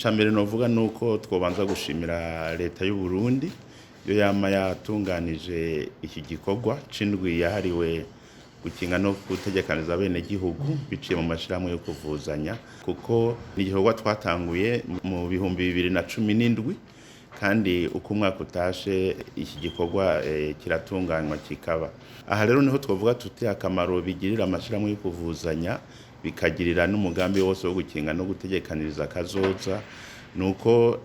Icya mbere novuga ni uko twobanza gushimira leta y'u Burundi yo yama yatunganije iki gikorwa c'indwi yahariwe gukinga no gutegekaniza abenegihugu biciye mu mashirahamwe yo kuvuzanya, kuko ni igikorwa twatanguye mu 2017, kandi uko umwaka utashe iki gikorwa kiratunganywa kikaba. Aha rero niho twavuga tuti akamaro bigirira amashirahamwe yo kuvuzanya, bikagirira n'umugambi wose wo gukinga no gutegekaniriza kazoza, nuko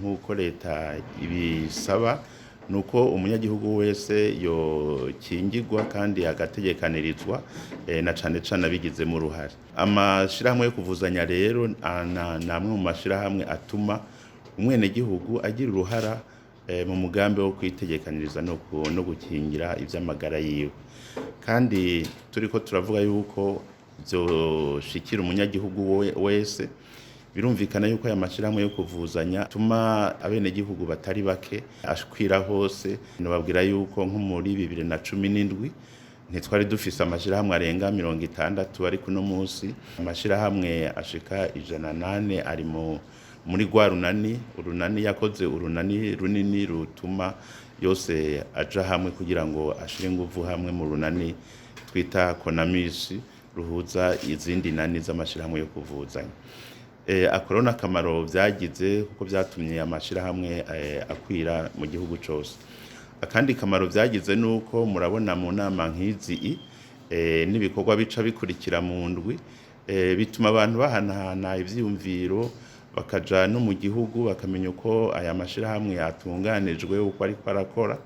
nk'uko leta ibisaba, nuko umunyagihugu wese yokingirwa kandi agategekanirizwa, na cane cane abigizemo uruhare. Amashirahamwe yo kuvuzanya rero ni amwe mu mashirahamwe atuma umwenegihugu agira uruhara mu mugambi wo kwitegekaniriza no gukingira ivy'amagara yiwe. Kandi turiko turavuga yuko vyoshikira umunyagihugu wese, birumvikana yuko aya mashirahamwe yo kuvuzanya atuma abenegihugu batari bake ashwira hose. Nobabwira yuko nko muri 2017 ntitwari dufise amashirahamwe arenga 60, ariko uno musi amashirahamwe ashika 104 ari muri rwa runani. Urunani yakoze urunani runini rutuma yose aja hamwe kugira ngo ashire inguvu hamwe mu runani twita Konamisi, ruhuza izindi nani z'amashirahamwe yo kuvuzanya. Ako rero n'akamaro vyagize, kuko vyatumye amashirahamwe akwira mu gihugu cose. Akandi kamaro vyagize nuko murabona mu nama nk'izi n'ibikorwa bica bikurikira mu ndwi, bituma abantu bahanahana ivyiyumviro, bakaja no mu gihugu bakamenya uko aya mashirahamwe yatunganijwe, uko ariko arakora,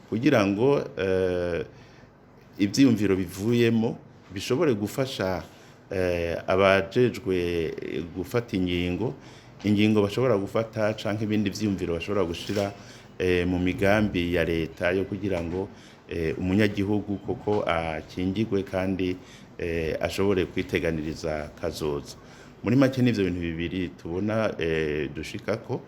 kugira ngo ivyiyumviro bivuyemo bishobore gufasha abajejwe gufata ingingo bashobora gufata canke ibindi vyiyumviro bashobora gushira mu migambi ya leta yo kugira ngo umunyagihugu koko akingirwe kandi ashobore kwiteganiriza kazoza. Muri make n'ivyo bintu bibiri tubona dushikako.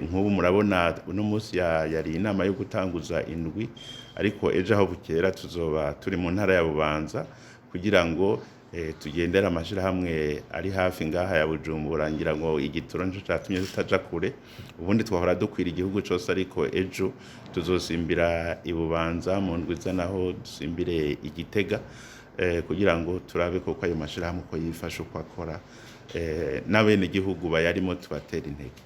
Nk'ubu murabona uno munsi yari inama yo gutanguza indwi, ariko ejo aho bukera tuzoba turi mu ntara ya Bubanza kugira ngo tugendere amashirahamwe ari hafi ngaha ya Bujumbura. Ngira ngo igitoro nico catumye tutaja kure, ubundi twahora dukwira igihugu cose, ariko ejo tuzosimbira i Bubanza, mu ndwi iza naho dusimbire i Gitega, kugira ngo turabe koko ayo mashirahamwe uko yifashe, uko akora, n'abenegihugu bayarimo tubatera intege.